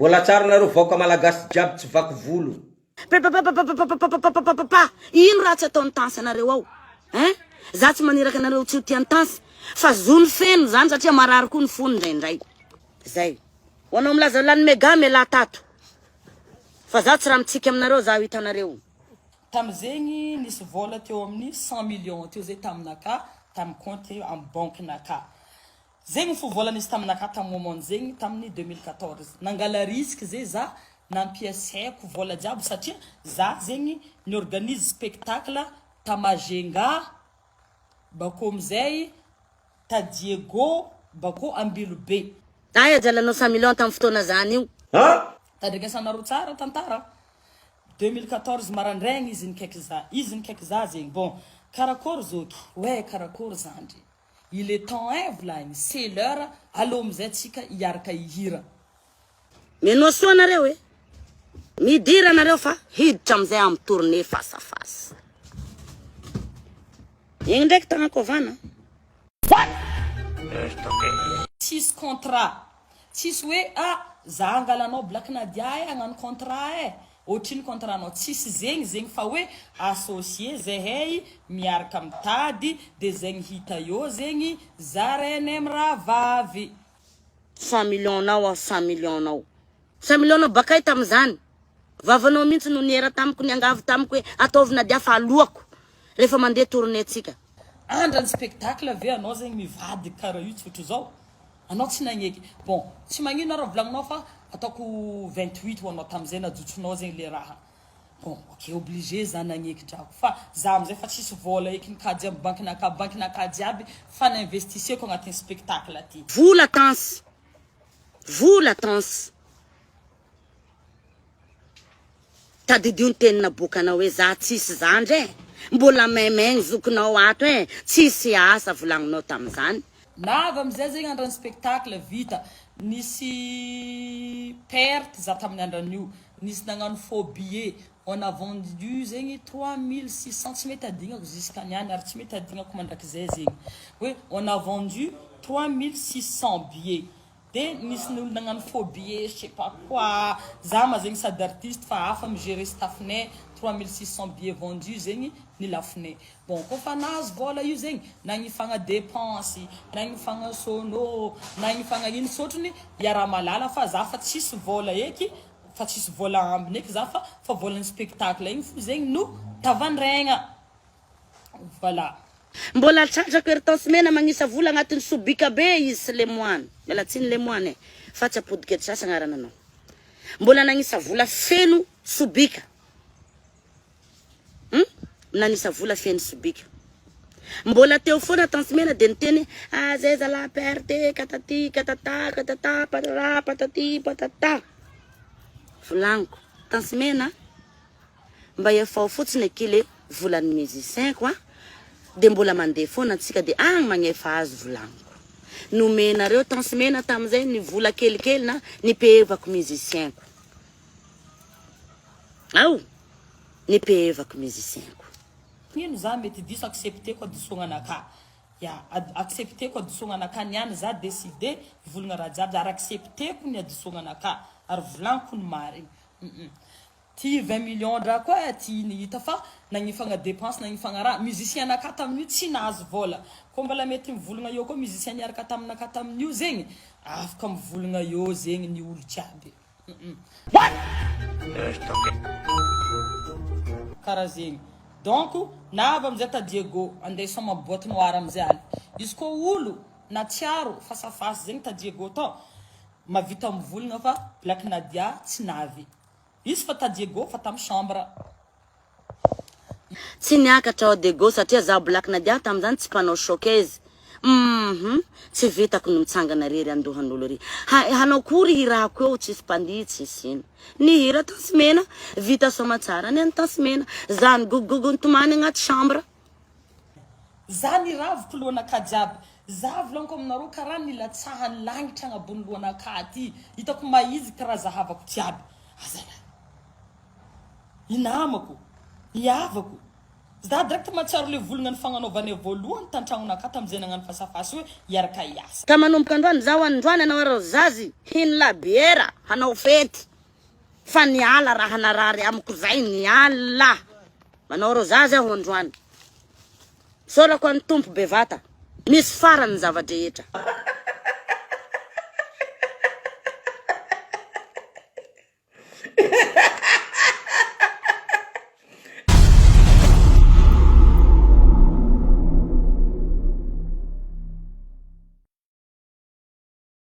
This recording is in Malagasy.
Mbola tsara nareo vahoaka malagasy jiaby tsy vaky volo. Papapapapapapapapapapapa ino raha tsy ataon'i Tence anareo ao hein? Za tsy maniraka anareo tsy ho tia an'i Tence fa zony feno zany satria marary koa ny fony indraindray. Zay. Ho anao milaza lany mega mialà tato. Fa za tsy raha mitsiky aminareo za ho hitanareo. Tamizegny nisy vôla teo amin'ny 100 millions teo zay taminakahy tamin'ny compte amin'ny banque-nakahy. Zegny fo vola nisy taminakahy tam moment zegny taminy 2014. Nangala risque ze za nampiasaiko vola jiaby satria za zegny ni organise spectacle ta Majunga bako amizay ta Diego bako Ambilobe. Aia jalanao 100 millions tam fotoana zany io. An! Tandrinesanareo tsara tantara. 2014 marandraigny izy nikaiky za, izy nikaiky za zegny bon karakôry zoky, ouais karakôry zandry. Il est temps hein volaigny, c'est l'heure, aleo amizay tsika hiaraka hihira. Menoa soa nareo e! Midira nareo fa hiditra amizay am tournée face à face. Igny ndraiky tagnako havana. Tsisy contrat, tsisy hoe ah za angalanao Black Nadia eh hagnano contrat eh, Otrino contrat nao tsisy zegny zegny fa hoe associé zehay miaraka mitady de zegny hita eo zegny zarainay mirahavavy. 100 millions nao aho 100 millions nao 100 millions nao bakay tamizany vavanao mintsy no niera tamiko niangavy tamiko hoe ataovy Nadia fa aloako rehefa mandeha tournée tsika. Andrany spectacle ve anao zegny mivadiky karaha io tsotro zao? Anao tsy nagneky. Bon, tsy magnino ara volagninao fa ataoko 28 ho anao tamizay najotsonao zegny le raha. Bon, ok obligé za nagneky drako fa za amizay fa tsisy vôla eky nikajy amy banky-naka, banky-naka jiaby fa ni-investisseko agnatin'ny spectacle ty. Vola tans. Vola tans. Tadidio ny teny naboakanao hoe za tsisy zandry eh! Mbola maimaigny zokinao ato eh! Tsisy asa volagninao tamizany. Lava amizay zegny andran'ny spectacle vita, nisy perte za tamin'ny andran'io, nisy nagnano faux billet, on a vendu zegny 3600 tsy mety adignako jusqu'à niany ary tsy mety adignako mandrakizay zegny hoe on a vendu 3600 billets. De nisy ny olo nagnano faux billet je sais pas quoi, za ma zegny sady artiste fa hafa mi gerer staff nay, 3600 billets vendus zegny ny lafonay, bon kôfa nahazo vôla io zegny nagnifagna dépense, nagnifagna sono, nagnifagna ino sôtriny iaraha-mahalala fa za fa tsisy vôla eky fa tsisy vôla ambiny eky za fa fa vôlan'ny spectacle igny fo zegny no tavandraigna. Voilà. Mbola tratrako ery Tansimena magnisa vola agnatin'ny sobika be izy sy Lemoine. Miala tsiny Lemoine e, fa tsy apodiko eto sasy agnarananao. Mbola nagnisa vola feno sobika. Hum? Nanisa vola feno sobika. Mbola teo foana Tansimena dia niteny ah zay zalahy perte katati katata katata patara patati patata. Volagniko, Tansimena Mba efao fotsiny akia le volan'ny musicien ko a! De mbola mandeha foana antsika de agny magnefa azy volagniko. Nomenareo tansimena tamizay ny vola kelikely na nipehevako musicien ko. Ao! Nipehevako musicien ko. Mino za mety diso accepteko hadisoagnanakà ya accepteko hadisoagnanakà niany za decide hivolagna raha jiaby ary accepteko ny hadisoagnanakà ary volagniko ny marigny hum Ty 20 millions ndra koa eh ty ny hita fa nagnifagna dépense nagnifagna raha, musicien naka tamin'io tsy nahazo vola, koa mbola mety mivolagna eo koa musicien niaraka taminaka tamin'io zegny afaka mivolagna eo zegny ny olo jiaby hum karaha zegny donc na avy amizay ta Diego andeha hisaoma boite noire amizay aly izy koa olo natsiaro face à face zegny ta Diego tao mavita mivolagna fa Black Nadia tsy navy Izy fa ta Diego fa tam chambre. Tsy niakatra ao Diego satria zaho Black Nadia tamin'izany tsy mpanao showcase. Hum tsy vitako ny mitsangana rery andohan'olo ery. Ha hanao kory hirako eo tsisy mpandihy tsisy ino. Nihira Tansimena, vita soamatsara ny an'i Tansimena. Za nigogogogo nitomany agnaty chambre. Za niraviko lohanakà jiaby. Za volagniko aminareo karaha nilatsahan'ny lagnitra agnabon'ny lohanakà aty. Hitako mahiziky karaha zahavako jiaby. Azalahy. I namako. I havako. Za direct mahatsiaro le volagna nifagnanaovanay voalohany tantragnonakahy tamizay nagnano face à face hoe hiaraka hiasa. Ka manomboka androany zaho androany anao areo zazy hino labiera hanao fety fa niala raha narary amiko zay niala manao areo zazy aho androany Isaorako an'i Tompo bevata misy farany ny zava-drehetra.